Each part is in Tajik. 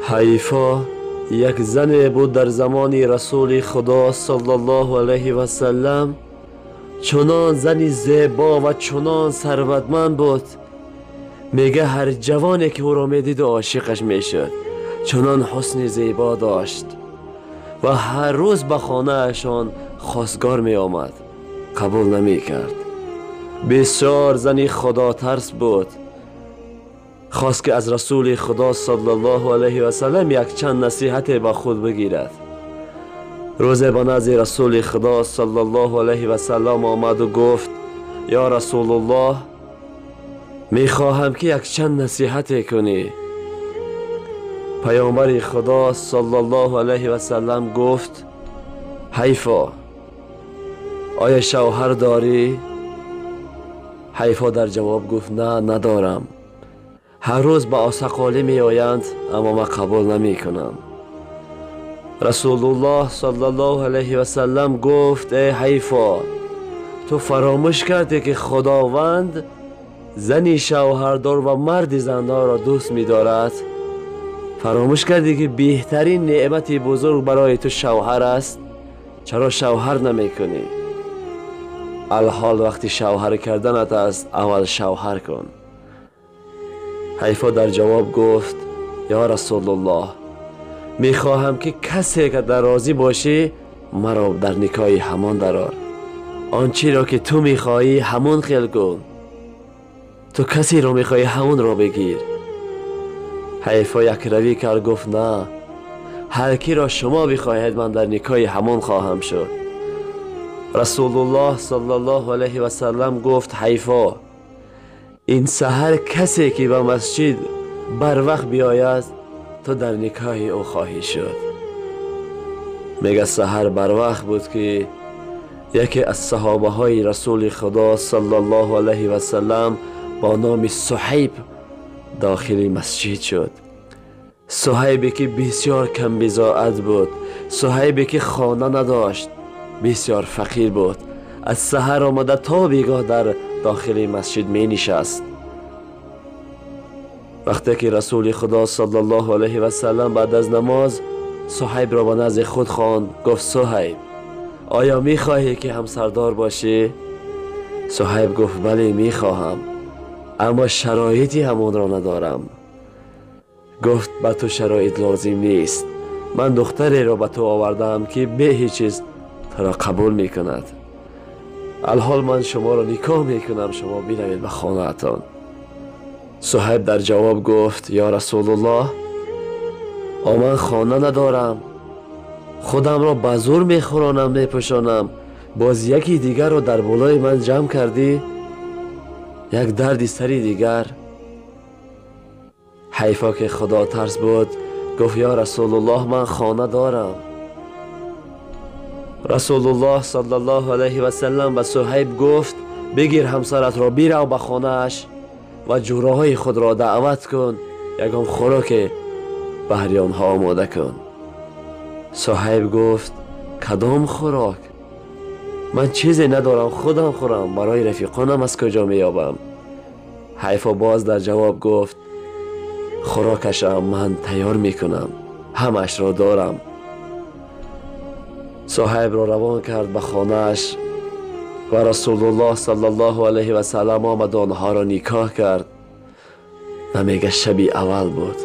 Ҳайфо як зане буд дар замони Расули Худо саллаллоҳу алайҳи васаллам. Чунон зани зебо ва чунон сарватманд буд, мега ҳар ҷавоне ки ӯро медид ошиқаш мешуд. Чунон ҳусни зебо дошт ва ҳар рӯз ба хонаашон хостгор меомад, қабул намекард. Бисёр зани худотарс буд. Хост ки аз Расули Худо саллаллоҳу алайҳи васаллам якчанд насиҳате ба худ бигирад. Рӯзе ба назди Расули Худо саллаллоҳу алайҳи васаллам омаду гуфт: ё Расулуллоҳ, мехоҳам ки якчанд насиҳате кунӣ. Паёмбари Худо саллаллоҳу алайҳи васаллам гуфт: Ҳайфо, оё шавҳар дорӣ? Ҳайфо дар ҷавоб гуфт: на, надорам. Ҳар рӯз ба осақолӣ меоянд, аммо ман қабул намекунам. Расулуллоҳ саллаллоҳу алайҳи васаллам гуфт: эй Ҳайфо, ту фаромӯш кардӣ ки Худованд зани шавҳардор ва марди зандорро дӯст медорад? Фаромӯш кардӣ ки беҳтарин неъмати бузург барои ту шавҳар аст? Чаро шавҳар намекунӣ? Алҳол вақти шавҳар карданат аст, аввал шавҳар кун. Ҳайфо дар ҷавоб гуфт: ё Расулуллоҳ, мехоҳам ки касе ки дар розӣ бошӣ маро дар никоҳи ҳамон дарор. Он чиро ки ту мехоҳӣ ҳамон хел кун. Ту касеро мехоҳӣ ҳамонро бигир. Ҳайфо якравӣ кард, гуфт: на, ҳар киро шумо бихоҳед ман дар никоҳи ҳамон хоҳам шуд. Расулуллоҳ саллаллоҳу алайҳи васаллам гуфт: Ҳайфо, ин саҳар касе ки ба масҷид барвақт биёяд, ту дар никоҳи ӯ хоҳӣ шуд. Мега саҳар барвақт буд ки яке аз саҳобаҳои Расули Худо саллаллоҳу алайҳи васаллам бо номи Суҳайб дохили масҷид шуд. Суҳайбе ки бисёр камбизоат буд, Суҳайбе ки хона надошт, бисёр фақир буд. Аз саҳар омада то бегоҳ дар дохили масҷид менишаст. Вақте ки Расули Худо саллаллоҳу алайҳи васаллам баъд аз намоз Суҳайбро ба назди худ хонд, гуфт: Суҳайб, оё мехоҳӣ ки ҳамсардор бошӣ? Суҳайб гуфт: бале, мехоҳам, аммо шароити ҳамонро надорам. Гуфт: ба ту шароит лозим нест. Ман духтареро ба ту овардаам ки бе ҳеҷ чиз туро қабул мекунад. Алҳол ман шуморо никоҳ мекунам, шумо биравед ба хонаатон. Суҳайб дар ҷавоб гуфт: ё Расулуллоҳ, ман хона надорам, худамро ба зӯр мехӯронам, мепӯшонам, боз яки дигарро дар болои ман ҷамъ кардӣ, як дарди сари дигар. Ҳайфо ки худотарс буд, гуфт: ё Расулуллоҳ, ман хона дорам. Расулуллоҳ саллаллоҳу алайҳи васаллам ба Суҳайб гуфт: бигир ҳамсаратро, бирав ба хонааш ва ҷӯраҳои худро даъват кун, ягон хӯроке баҳри онҳо омода кун. Суҳайб гуфт: кадом хӯрок? Ман чизе надорам, худам хӯрам, барои рафиқонам аз куҷо меёбам? Ҳайфо боз дар ҷавоб гуфт: хӯрокашам ман тайёр мекунам, ҳамаашро дорам. Суҳайбро равон кард ба хонааш ва Расулуллоҳ саллаллоҳу алайҳи васаллам омад, онҳоро никоҳ кард ва мега шаби аввал буд.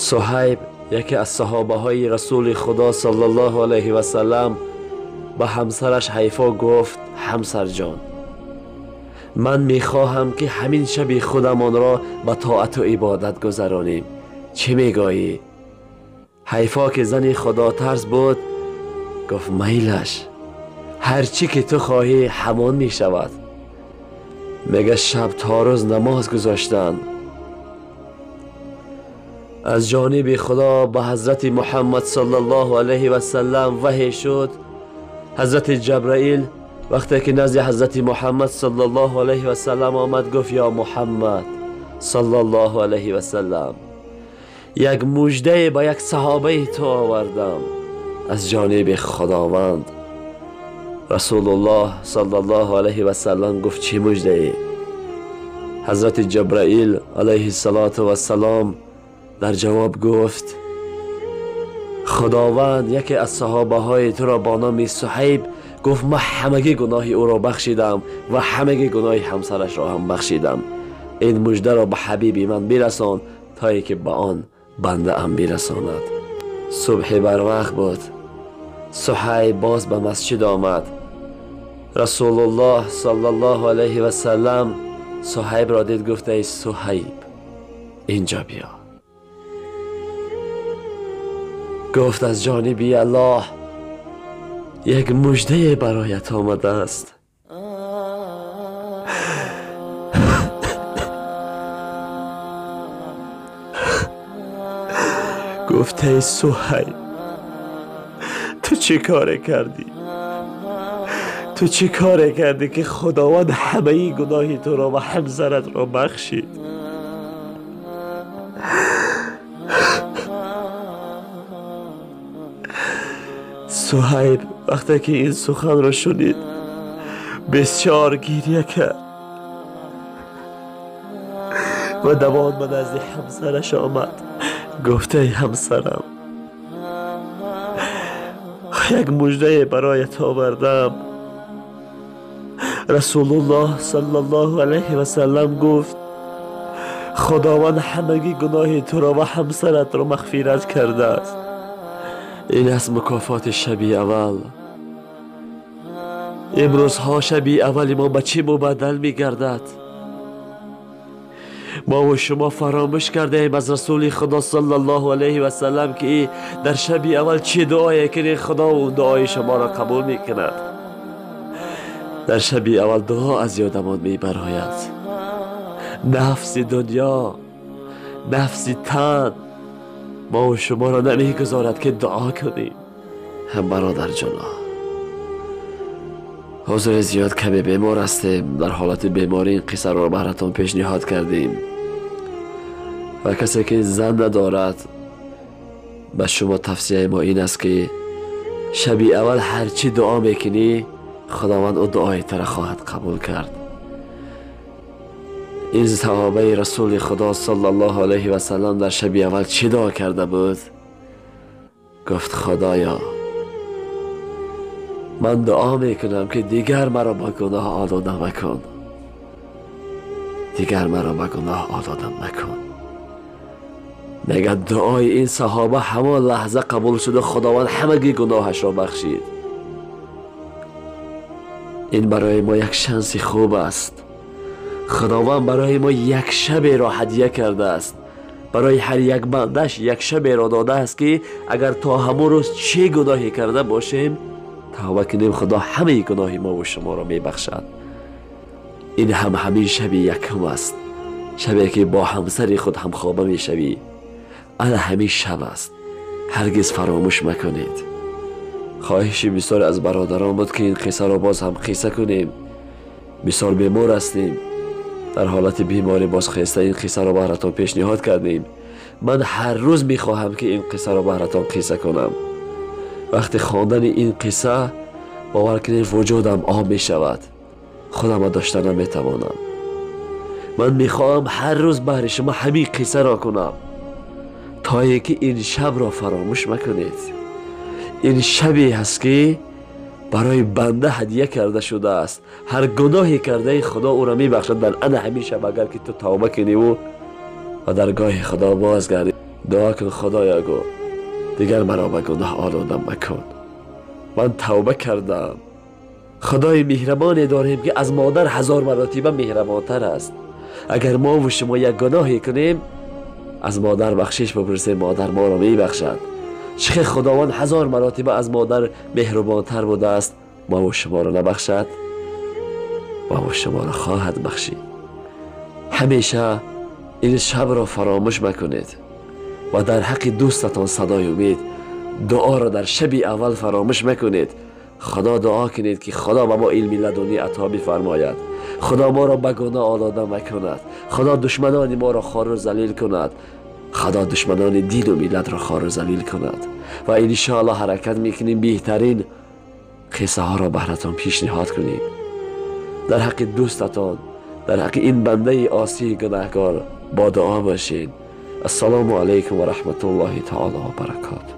Суҳайб яке аз саҳобаҳои Расули Худо саллаллоҳу алайҳи васаллам ба ҳамсараш Ҳайфо гуфт: ҳамсарҷон, ман мехоҳам ки ҳамин шаби худамонро ба тоату ибодат гузаронем. Чӣ мегӯӣ? Ҳайфо ки зани худотарс буд, гуфт: майлаш, ҳар чӣ ки ту хоҳӣ ҳамон мешавад. Мега шаб то рӯз намоз гузоштанд. Аз ҷониби Худо ба ҳазрати Муҳаммад саллаллоҳу алайҳи васаллам ваҳй шуд. Ҳазрати Ҷабраил вақте ки назди ҳазрати Муҳаммад саллаллоҳу алайҳи васаллам омад, гуфт: ё Муҳаммад саллаллоҳу алайҳи васаллам, як муждае ба як саҳобаи ту овардам аз ҷониби Худованд. Расулуллоҳ саллаллоҳу алайҳи васаллам гуфт: чӣ муждае? Ҳазрати Ҷабраил алайҳи салоту вассалом در جواب گفت خداوند یکی از صحابه های تو را با نام صهیب گفت من همگی گناه او را بخشیدم و همگی گناه همسرش را هم بخشیدم. این مژده را به حبیبی من برسان تا اینکه به آن بنده ام برساند. صبح بر وقت بود. صهیب باز به مسجد آمد. رسول الله صلی الله علیه و سلم صهیب را دید، گفت ای صهیب اینجا بیا. گفت از جانبی الله یک مژده برایت آمده است. گفت ای صهیب تو چه کار کردی؟ تو چه کار کردی که خداوند همه گناهی تو را و همسرت را بخشید؟ صهیب وقتی که این سخن را شنید بسیار گریه کرد و دوان به نزد همسرش آمد. گفت ای همسرم یک مژده برایت آوردم. رسول الله صلی الله علیه و سلم گفت خداوند همگی گناه تو را و همسرت را مغفرت کرده است. این است مکافات شبی اول. امروزها شبی اول ما به چی مبدل می گردد؟ ما و شما فراموش کرده ایم از رسول خدا صلی الله علیه و سلم که در شبی اول چه دعایی کنی خدا و دعای شما را قبول می کند. در شبی اول دعا از یادمان می براید. نفس دنیا، نفس تن ما و شما را نمی گذارد که دعا کنیم. هم برادر جانا، حضور زیاد کمی بیمار هستیم. در حالت بیماری این قصه را براتون پیشنهاد کردیم و کسی که زن ندارد به شما توصیه ما این است که شبی اول هرچی دعا میکنی خداوند او دعای تر خواهد قبول کرد. این صحابه رسول خدا صلی الله علیه و سلم در شبی اول چی دعا کرده بود؟ گفت خدایا من دعا میکنم که دیگر مرا با گناه آلوده مکن، دیگر مرا با گناه آلوده مکن. میگه دعای این صحابه همان لحظه قبول شد و خداوند همگی گناهش را بخشید. این برای ما یک شانس خوب است. خداوند برای ما یک شب را هدیه کرده است. برای هر یک بندش یک شب را داده است که اگر تا همون روز چه گناهی کرده باشیم توبه کنیم خدا همه گناه ما و شما را میبخشد. این هم همین شب یکم است، شبی که با همسر خود همخوابه میشوی. انا همین شب است، هرگز فراموش مکنید. خواهش بسیار از برادران بود که این قصه را باز هم قصه کنیم. بسیار بیمار هستیم، در حالت بیماری باز خسته این قصه را براتان پیشنهاد کردیم. من هر روز میخواهم که این قصه را براتان قصه کنم. وقتی خواندن این قصه باور کنید وجودم آب می شود، خودم را داشته نمیتوانم. من میخواهم هر روز برای شما همین قصه را کنم تا اینکه این شب را فراموش مکنید. این شبی هست که برای بنده هدیه کرده شده است. هر گناهی کرده خدا او را میبخشد در ان همین شب اگر که تو توبه کنی و درگاه خدا بازگردی. دعا کن خدایا گو دیگر مرا به گناه آلوده مکن، من توبه کردم. خدای مهربانی داریم که از مادر 1000 مراتبه مهربانتر است. اگر ما و شما یک گناهی کنیم از مادر بخشش بپرسیم، مادر ما را میبخشد. چه خداوند 1000 مراتبه از مادر مهربانتر بوده است، ما و شما را نبخشد؟ ما و شما را خواهد بخشید. همیشه این شب را فراموش مکنید و در حق دوستتان صدای امید دعا را در شب اول فراموش مکنید. خدا دعا کنید که خدا به ما علم لدنی عطا بفرماید. خدا ما را به گناه آلوده مکند. خدا دشمنان ما را خوار و ذلیل کند. خدا دشمنان دین و ملت را خوار و ذلیل کند. و انشاءالله حرکت میکنیم بهترین قصه ها را براتان پیشنهاد کنیم. در حق دوستتان، در حق این بنده عاصی گناهکار با دعا باشین. Ассалому алайкум ва раҳматуллоҳи таоло ва баракотуҳ.